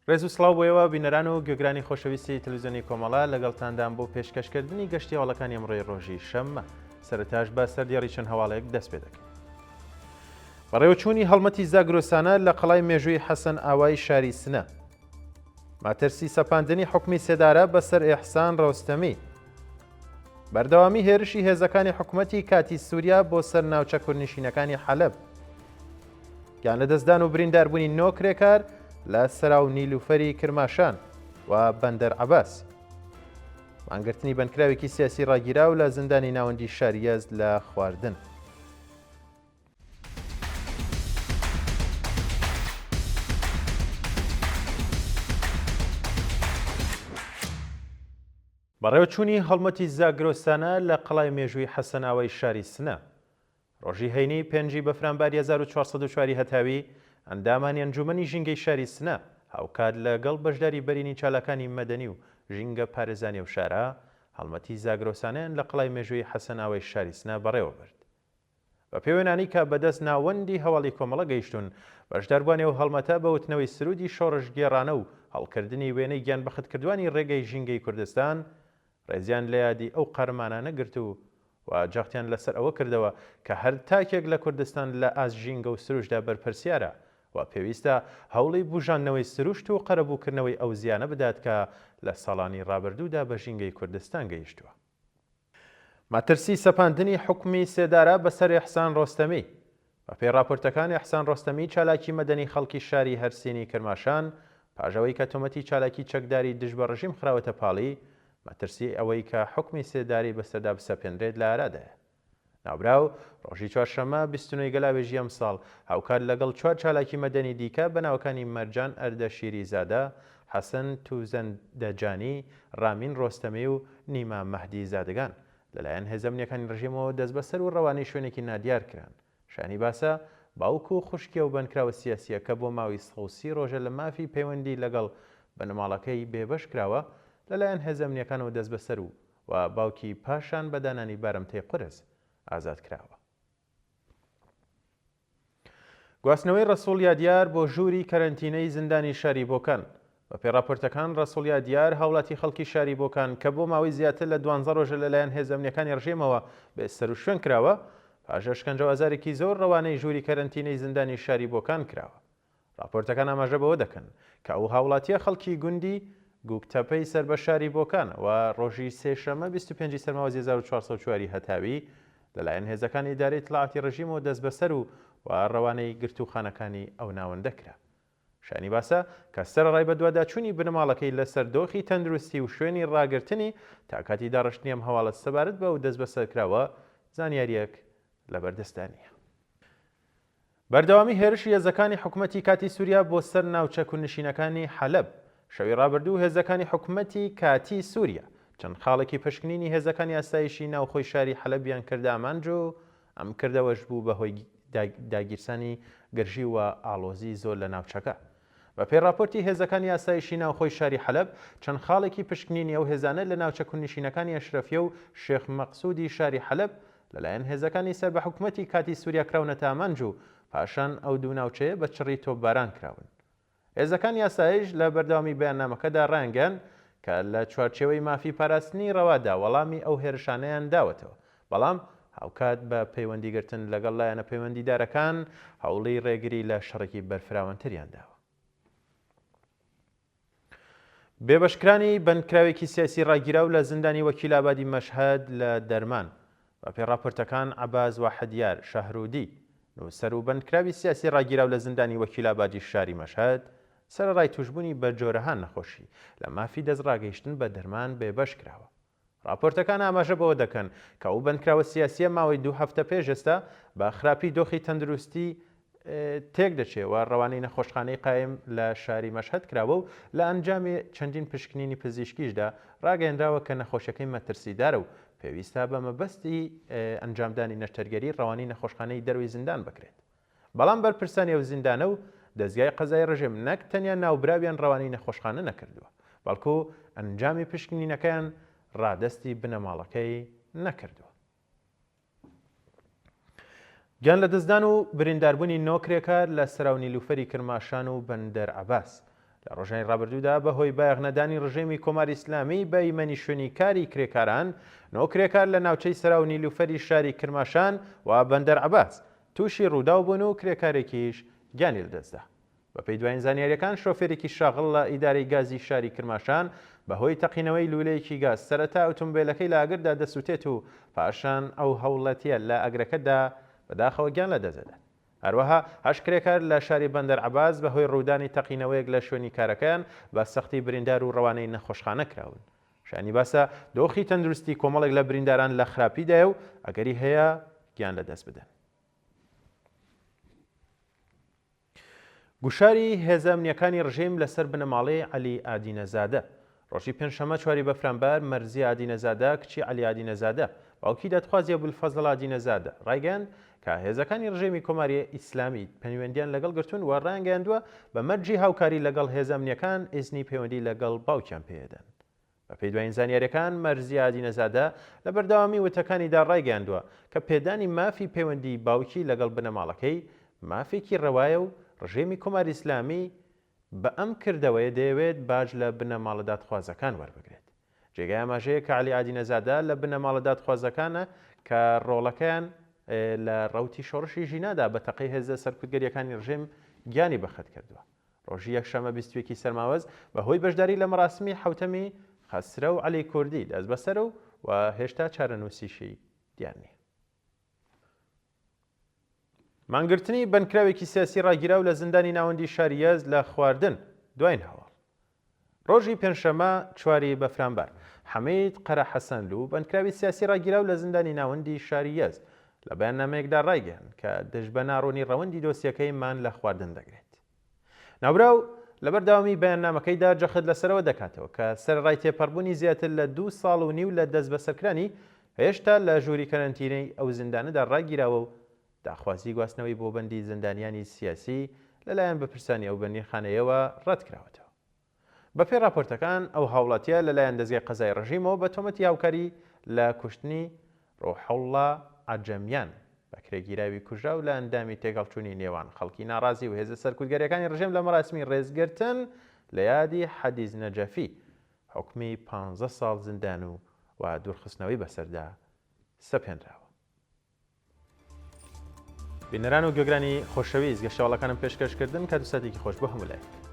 ڕێز و سڵاو بۆ ئێوە بینەران و گوێگرانی خۆشەویستی تەلەڤیزیۆنی کۆمەڵە، لەگەڵتاندام بۆ پێشکەشکردنی گەشتی هەواڵەکانی ئەمڕۆی ڕۆژی شەممە. سەرەتاش بە سەردێڕی چەند هەواڵێک دەست پێ دەکەین. بەڕێوەچوونی هەڵمەتی زاگرۆسانە لە قەڵای مێژووی حەسەن ئاوای شاری سنە. مەترسی سەپاندنی حوکمی سێدارە بەسەر ئێحسان ڕۆستەمی. بەردەوامی هێرشی هێزەکانی حکومەتی کاتی سووریا بۆ سەر ناوچە کوردنشینەکانی حەلەب. گیانلەدەستدان و برینداربوونی نۆ کرێکار لە سەراو نیلوفەری کرماشان و بەندەر عەباس. مانگرتنی بەندکراوێکی سیاسی ڕاگیراو لە زیندانی ناوەندی شاری یەزد لە خواردن. بەڕێوەچوونی هەڵمەتی زاگرۆسانە لە قەڵای مێژووی حەسەناوای شاری سنە. ڕۆژی هەینی پێنجی بەفرانباری 1404 ی هەتاوی، ئەندامانی ئەنجوومەنی ژینگەی شاری سنە، هاوکات لە گەڵ بەشداری بەرینی چالاکانی مەدەنی و ژینگە پارێزانی ئەو شارە، هەڵمەتی زاگرۆسانەیان لە قەڵای مێژوویی حەسەناوای شاری سنە بەڕێوە برد. بە پێی وێنانەی کە بە دەست ناوەندی هەواڵی کۆمەڵە گەیشتوون، بەشداربووانی ئەو هەڵمەتە بە وتنەوەی سروودی شۆڕشگێڕانە و هەڵکردنی وێنەی گیانبەختکردووانی ڕێگەی ژینگەی کوردستان، ڕێزیان لە یادی ئەو قارەمانانە گرت و و جەختیان لەسەر ئەوە کردەوە کە هەر تاکێک لە کوردستان لە ئاست ژینگە و سروشتدا بەرپرسیارە و پێویستە هەوڵی بوژاندنەوەی سروشت و قەرەبووکردنەوەی ئەو زیانە بدات کە لە ساڵانی ڕابردوودا بە ژینگەی کوردستان گەیشتووە. مەترسی سەپاندنی حوکمی سێدارە بەسەر ئێحسان ڕۆستەمی. بەپێی ڕاپۆرتەکان ئێحسان ڕۆستەمی چالاکی مەدەنی خەڵکی شاری هەرسینی کرماشان پاش ئەوەی کە تۆمەتی چالاکی چەکداری دژ بە ڕژیم خراوەتە پاڵی، مەترسی ئەوەی کە حوکمی سێدارەی بەسەردا بسەپێنرێت لە ئارادایە. ناوبراو ڕۆژی چوارشەممە 29 ی گەلاوێژی ئەمساڵ هاوکات لەگەڵ چوار چالاکی مەدەنی دیکە بە ناوەکانی مەرجان ئەردەشیری زادە، حەسەن توزەندەجانی، ڕامین ڕۆستەمی و نیما مەهدی زادگان لەلایەن هێزە ئەمنییەکانی ڕژێمەوە دەستبەسەر و ڕەوانەی شوێنێکی نادیار کران. شایانی باسە، باوک و خوشکی ئەو بەندکراوە سیاسییە کە بۆ ماوەی 130 ڕۆژە لە مافی پەیوەندی لەگەڵ بنەماڵەکەی بێبەش کراوە، لەلایەن هێزە ئەمنییەکانەوە دەستبەسەر و و باوکی پاشان بە دانانی بارمتەی قورس ئازاد کراوە. گواستنەوەی ڕەسوڵ یادیار بۆ ژووری کەرەنتینەی زیندانی شاری بۆکان. بەپێی ڕاپۆرتەکان ڕەسوڵ یادیار هاوڵاتی خەڵکی شاری بۆکان کە بۆ ماوەی زیاتر لە دوانزە ڕۆژە لەلایەن هێزە ئەمنیەکانی ڕژێمەوە بێ سەروشوێن کراوە، پاش ئەشکەنجە و ئازارێکی زۆر ڕەوانەی ژووری کەرەنتینەی زیندانی شاری بۆکان کراوە. ڕاپۆرتەکان ئاماژە بەوە دەکەن کە ئەو هاوڵاتییە خەڵکی گوندی گوکتەپەی سەر بە شاری بۆکانە و ڕۆژی سێشەممە 25 ی سەرماوەزی 1404 ی هەتاوی لەلایەن هێزەکانی ئیدارەی ئیتڵاعاتی ڕژیمەوە دەستبەسەر و و ڕەوانەی گرتووخانەکانی ئەو ناوەندە کرا. شایانی باسە کە سەرەڕای بەدواداچوونی بنەماڵەکەی لەسەر دۆخی تەندروستی و شوێنی ڕاگرتنی تا کاتی داڕشتنی ئەم هەواڵە سەبارەت بە ئەو دەستبەسەرکراوە زانیارییەک لەبەردەستدا نییە. بەردەوامی هێرشی هێزەکانی حکومەتی کاتی سووریا بۆ سەر ناوچە کوردنشینەکانی حەلەب، شەوی ڕابردوو هێزەکانی حکومەتی کاتی سووریا چەند خاڵێکی پشکنینی هێزەکانی ئاسایشی ناوخۆی شاری حەلەبیان کردە ئامانج و ئەم کردەوەش بوو بە هۆی داگیرسانی گرژی و ئاڵۆزی زۆر لە ناوچەکە. بەپێی ڕاپۆرتی هێزەکانی ئاسایشی ناوخۆی شاری حەلەب، چەند خاڵێکی پشکنینی ئەو هێزانە لە ناوچە کوردنشینەکانی ئەشرەفیە و شێخ مەقسودی شاری حەلەب لەلایەن هێزەکانی سەر بە حکومەتی کاتی سوریا کراونەتە ئامانج و پاشان ئەو دوو ناوچەیە بە چڕی تۆپباران کراون. هێزەکانی ئاسایش لە بەردەوامی بەیاننامەکەدا ڕایانگەیاند کە لە چوارچێوەی مافی پاراستنی ڕەوادا وەڵامی ئەو هێرشانەیان داوەتەوە، بەڵام هاوکات بە پەیوەندیگرتن لەگەڵ لایەنە پەیوەندیدارەکان هەوڵی ڕێگری لە شەڕێکی بەرفراوانتریان داوە. بێبەشکرانی بەندکراوێکی سیاسی ڕاگیراو لە زیندانی وەکیلئابادی مەشهەد لە دەرمان. بەپێی ڕاپۆرتەکان عەباس واحدیار شەهرودی، نووسەر و بەندکراوی سیاسی ڕاگیراو لە زیندانی وەکیلئابادی شاری مەشهەد، سەرەڕای تووشبوونی بە جۆرەها نەخۆشی، لە مافی دەستڕاگەیشتن بە دەرمان بێبەش کراوە. ڕاپۆرتەکان ئاماژە بەوە دەکەن کە ئەو بەندکراوە سیاسییە ماوەی دوو هەفتە پێش ئێستا بە خراپی دۆخی تەندروستی تێکدەچێ و ڕەوانەی نەخۆشخانەی قایم لە شاری مەشهەد کراوە و لە ئەنجامی چەندین پشکنینی پزیشکیشدا ڕاگەیەنراوە کە نەخۆشیەکەی مەترسیدارە و پێویستە بە مەبەستی ئەنجامدانی نەشتەرگەری ڕەوانەی نەخۆشخانەی دەرەوەی زیندان بکرێت. بەڵام بەرپرسانی ئەو زیندانە و دەزگای قەزای ڕژێم نەک تەنیا ناوبراویان ڕەوانەی نەخۆشخانە نەکردووە، بەڵکو ئەنجامی پشکنینەکەیان ڕادەستی بنەماڵەکەی نەکردووە. گیان لەدەستدان و برینداربوونی نۆ کرێکار لە سەراو نیلوفەری کرماشان و بەندەر عەباس. لە ڕۆژانی ڕابردوودا بە هۆی بایەخ نەدانی ڕژێمی کۆماری ئیسلامی بە ئیمەنی شوێنی کاری کرێکاران، نۆ کرێکار لە ناوچەی سەراو نیلوفەری شاری کرماشان و بەندەر عەباس تووشی ڕووداو بوون و کرێکارێکیش گیانی لەدەستدا. بەپێی دوایین زانیارییەکان شۆفێرێکی شاغڵ لە ئیدارەی گازی شاری کرماشان بە هۆی تەقینەوەی لوولەیەکی گاز سەرەتا ئوتومبێلەکەی لە ئاگردا دەسووتێت و پاشان ئەو هاوڵاتییە لە ئاگرەکەدا بەداخەوە گیان لەدەستدەدات. هەروەها هەشت کرێکار لە شاری بەندەر عەباس بە هۆی ڕوودانی تەقینەوەیەک لە شوێنی کارەکەیان بە سەختی بریندار و ڕەوانەی نەخۆشخانە کراون. شایانی باسە دۆخی تەندروستی کۆمەڵێک لە برینداران لە خراپیدایە و ئەگەری هەیە گیان لەدەست بدەن. گوشاری هێزە ئەمنییەکانی ڕژیم لەسەر بنەماڵەی عەلی ئادینەزادە. ڕۆژی پێنجشەممە چواری بەفرانبار، مەرزیە ئادینەزادە، کچی عەلی ئادینەزادە، باوکی دادخوازی ئەبولفەزڵ ئادینەزادە، ڕایگەیاند کە هێزەکانی ڕژێمی کۆماری ئیسلامی پەیوەندییان لەگەڵ گرتوون و ڕایانگەیاندووە بە مەرجی هاوکاری لەگەڵ هێزە ئەمنییەکان ئیزنی پەیوەندی لەگەڵ باوکیان پێدەن. بەپێی دوایین زانیارییەکان، مەرزیە ئادینەزادە لە بەردەوامی وتەکانیدا ڕایگەیاندووە کە پێدانی مافی پەیوەندیی باوکی لەگەڵ بنەماڵەکەی مافێکی ڕەوایە و ڕژێمی کۆماری ئیسلامی بە ئەم کردەوەیە دەیەوێت باج لە بنەماڵە دادخوازەکان وەربگرێت. جێگای ئاماژەیە کە عەلی ئادینەزادە لە بنەماڵە دادخوازەکانە کە ڕۆڵەکەیان لە ڕەوتی شۆڕشی ژینادا بە تەقەی هێزە سەرکوتگەرییەکانی ڕژێم گیانی بەخت کردووە. ڕۆژی یەکشەممە 21 ی سەرماوەز بە هۆی بەشداری لە مەراسمی حەوتەمی خەسرەو عەلی کوردی دەستبەسەرە و و هێشتا چارەنووسیشی دیار نییە. مانگرتنی بەندکراوێکی سیاسی ڕاگیراو لە زیندانی ناوەندی شاری یەزد لە خواردن دواین هەواڵ. ڕۆژی پێنجشەممە چواری بەفرانبار، حەمید قەرەحەسەنلوو، بەندکراوی سیاسی ڕاگیراو لە زیندانی ناوەندی شاری یەزد، لە بەیاننامەیەکدا ڕایگەیاند کە دژ بە ناڕوونی ڕەوەندی دۆسیەکەی مان لە خواردن دەگرێت. ناوبراو لە بەردەوامی بەیاننامەکەیدا جەخت لەسەرەوە دەکاتەوە کە سەرەڕای تێپەڕبوونی زیاتر لە دوو ساڵ و نیو لە دەستبەسەرکرانی، هێشتا لە ژووری کەرەنتینەی ئەو زیندانەدا ڕاگیراوە و داخوازی گواستنەوەی بۆ بەندی زیندانیانی سیاسی لەلایەن بەپرسانی ئەو بەندیخانەیەوە ڕەتکراوەتەوە. بەپێی ڕاپۆرتەکان، ئەو هاوڵاتییە لەلایەن دەزگای قەزای ڕژیمەوە بە تۆمەتی هاوکاری لە کوشتنی ڕوحوڵڵا عەجەمیان، بەکرێگیراوی کوژراو لە ئەندامی تێکهەڵچوونی نێوان خەڵکی ناڕازی و هێزە سەرکوتگەرییەکانی ڕژێم لە مەراسمی ڕێزگرتن لە یادی حەدیس نەجەفی، حوکمی پانزە ساڵ زیندان و و دوورخستنەوەی بەسەردا سەپێنراوە. بینەران و گوێگرانی خۆشەویست گەشتەواڵەکانم پێشکەش کردن کات و ساتێکی خۆش بۆ هەموو لایەک.